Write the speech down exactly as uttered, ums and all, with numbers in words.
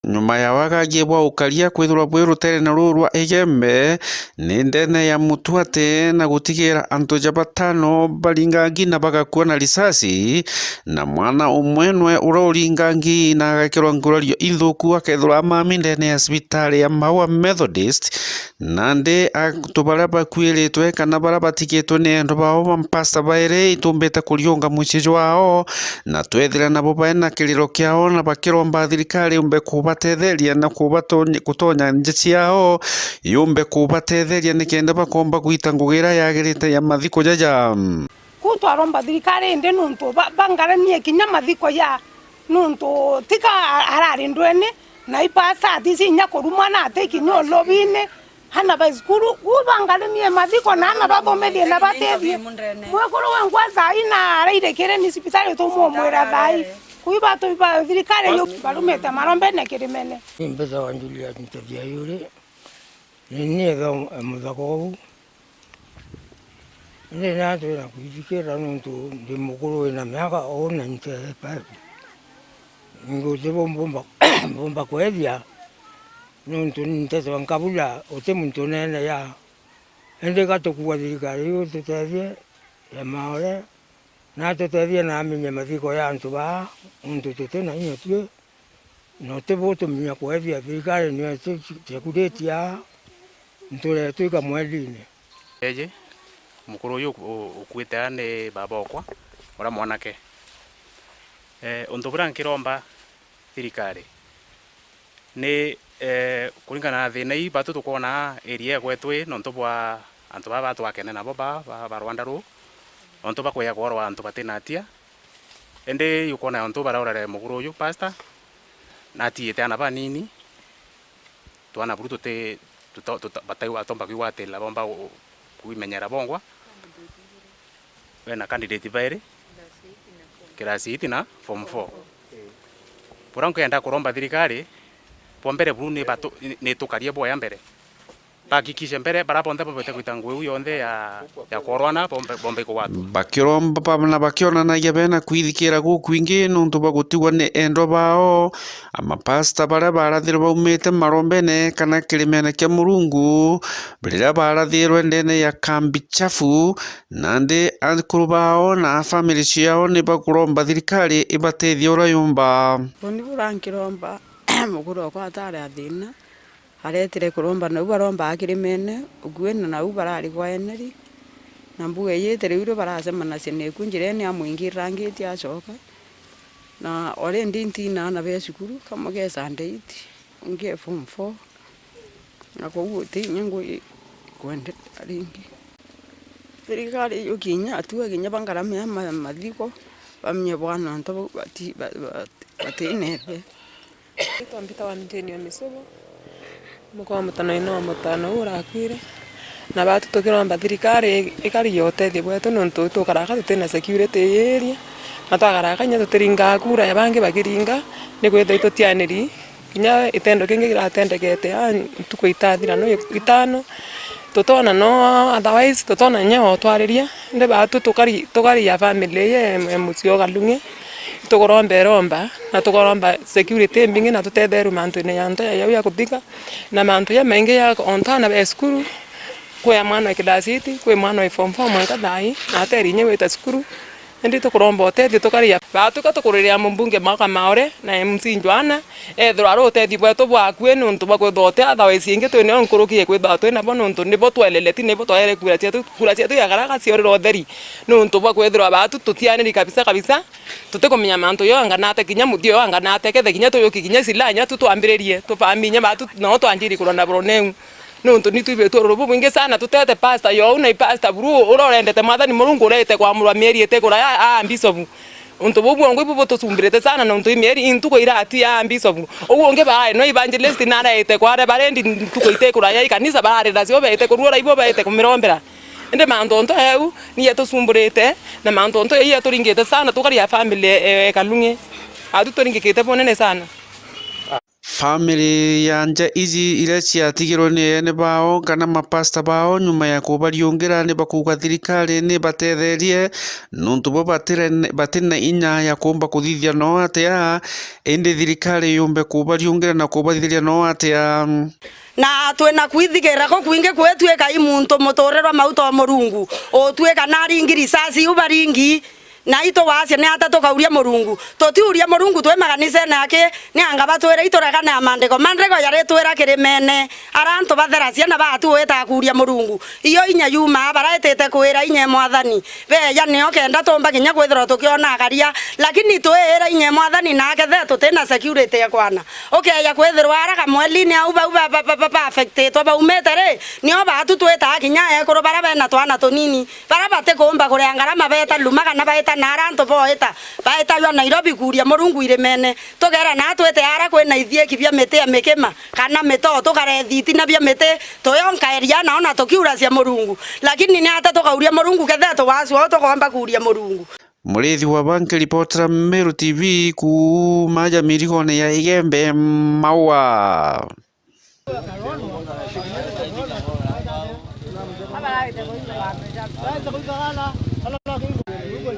nyuma ya wagangi bwa ukaria kwithirwa bwi ruteerene ruu rwa Igembe, ni ndene ya Mutuate na gutigira antu ja batano baringangi na bagakua na risasi, na mwana umwe nwe uria uringangi na agekirwa ngurario inthuku akethirwa amami ndene ya cibitari ya Maua Methodist. Nandi antu baria bakuiritwe kana baria batigitwe ni endwa bao ba mpasta bairi itumbite kuriunga mucii jwao, na twethira nabo baina kiriro kiao na bakiromba thirikari yumbe kubatetheria na kubaton-, gutonya nja ciao, yumbe kubatetheria nikenda bakomba gwita ngugi iria yagirite ya mathiko jaja. Kuu twaromba thirikari indi nuntu ba-, bangaramie kinya mathiko ya, nuntu tika a-, arari ndwene, na ipasa atisi inya kurumwa na ati kinya ulobine, ana ba cukuru, kuu bangaramie mathiko na ana bathomethie na batethie. Mwekuru wengwa thaai na arairikire ni cibitari tumumwira thaai. Kuu batu ba thirikari yu barumite marombene kirimene. Ni mbeta wa Julius Ntetia yuri, ni nietha muthaka uu. Indi na twina kwithikira nuntu ndi mukuru wina miaka o ninety-five. Ningi uti bu mbumba, mbumba kwethia nuntu ni ntetwa nkabula uti muntu unene ya. Indi gatukua thirikari yu tutethie ya Maore, na tutethie na amenye mathiko ya antu baa, nuntu tuti na inya tui. Na uti bu tumenya kwethia thirikari niyo security aa nture twika mwendine. Eji, mukuru uyu u-, ukuite aa ni baba okwa, uria mwanake. Eh, untu buria nkiromba thirikari ni, eh, kuringana na thina ii batu tukwona area ya gwetu ii, nontu bwa antu baa batwakene nabo ba, ba, ba rwanda ruu, nontu bakwija kworwa antu batina atia. Indi ukwona untu baraurare mukuru uyu pastor, na atiite ana banini, twana buru tuti, tuta-, tuta-, batai-, batomba kwigwatirira, bomba gu-, kwimenyera bongwa. Bena candidate bairi, class eight na form four. Buria nkwenda kuromba thirikari, bwa mbere buru ni batu-, ni, ni tukarie bwaya mbere. Bahakikishe mbere, baria bonthe babete gwita ngugi iu yonthe ya, ya kworwana, bombe, bombe kugwatwa. Bakiromba na bakionanagia bena kwithikira gukwingi nuntu bwa gutigwa ni endwa bao, amapasta baria barathirwe baumite marombene kana kirimene kia Murungu, riria barathirwe ndene ya kambi chafu, nandi akuru bao na family ciao ni bakuromba thirikari ibatethie uria yumba. Uni buria nkiromba, mukuru okwa atari a thina, aretire kuromba, nau barombaga kirimene, ukui na nau barari kwa eneri, na mbuga iji itire iu rio baracemanacia neku njirene amwingirirangitie acoka, na already ntina ana be cukuru, kamwe ge Sunday eight, ungi e form four, na kou guti inya ngui kwenderea ringi. Thirikari yuki inya atua kinya bangaramia ma-, mathiko, bamenye bwana antu bau bati-, ba-, ba-, batinebe. Ritwa mbitagwa Jane wa Misubo, muka wa mutano ino wa mutano uu urakwire. Na batu tukiromba thirikari ikari ya utethio bwetu, nontu tukaraga tutina security ii area, na twakaraka inya tutiringaga kura ya bangi bakiringa, nikwithirwa itutianiri kinya itendo kingi kiratendekete aa ntuku itathira no itano, tutona no, otherwise tutona inya otwariria. Indi batu tukari, tukari ya family ye mucii o Kalungi, tukuromba iromba, na tukuromba security imbingi, na tutetherwe mantuine ya nto ya yau ya kuthika, na mantu jamaingi ja ontana be cukuru. Kwi ya mwana wa class eight, kwi mwana wa form four mwanka thaai, na ateri inya gwita cukuru. Indi tukuromba utethio tukaria. Batuka tukuriria mumbunge Mauka Maore na M C Joanna, ethirwa ari utethio bwetu bwakui, nuntu bwa kwithirwa uti otherwise ingi twineo nkuruki ya kwithirwa twinabo, nuntu nibo tweleleti, nibo twaere kura cietu, kura cietu ya karaka ciorire utheri, nuntu bwa kwithirwa batu tutianiri kabisa kabisa. Tutikumenya mantu yo anganate, kinya muthia yo anganate, kethe kinya tuyuki kinya sila inya tu twambiririe, tufami inya batu no twanjiri kurona buruneu. Nuntu ni twibitwe ururu bubwingi sana, tutete pastor yo, na i pastor buru, uria urendete Mwathani Murungu, urete kwamurwa mieri iti kuraya, aa, bishop. Untu buu bwongwa ibu butucumbirite sana, nontu i mieri, i ntuku irati, aa, bishop. Uu ungi bae, no evangelist na araite kware barendi ntuku iti kuraya, i kanisa bararira cio, baite kurua uraibu, baite kumirombera. Indi mantu onto eu, ni yatucumburite, na mantu onto ei yaturingite sana, tukaria family, e, e, Kalungi. Atu turingikite bunene sana. Family ya nja iji iria ciatigirwe ni ene bao kana mapasta bao nyuma ya kubariungira ni bakuuga thirikari ni batetherie, nontu bo batire-, batina inya ya kuumba kuthithia noo atia, indi thirikari yumbe kubariungira na kubathithiria noo atia. Na twina kwithigira kukwingi kwitwika i muntu muturirwa mauta o Murungu, utwika na aringi risasi iu baringi, na itugwacia ni ata tukauria Murungu? Tutiuria Murungu twi maganisene aki, ni anga batwire ituregane na maandiko. Maandiko jaritwira kirimene, ara antu bathera ciana baatu witaga kuuria Murungu. Iyo inya yumaa baraitite kwira inya e Mwathani. Beeja nio kenda tuumba kinya kwithirwa tukiona akaria, lakini twiira inya e Mwathani nake the tutina security ya kwana. Ukeeja kwithirwa ara kamwelini au bau ba, ba, ba, ba, ba affectitwe baumite ri, nio baatu twitaa kinya ekuru bara bena twana tunini, bara batikuumba kuria ngarama beeta Luma kana baita naara antu boita, baita jwa Nairobi kuuria Murungu irimene. Tugeera naa twite ara kwina ithiiki bia miti ya mikima, kana mitoo tukarethi itina bia miti, tuyonkaeria nao na tukiuracia Murungu. Lakini ni ata tukauria Murungu kethira tuwaacua uu tukoomba kuuria Murungu? Murithi wa Banki, ripotera Meru T V kuuma aja mirigone ya Igembe, Maua.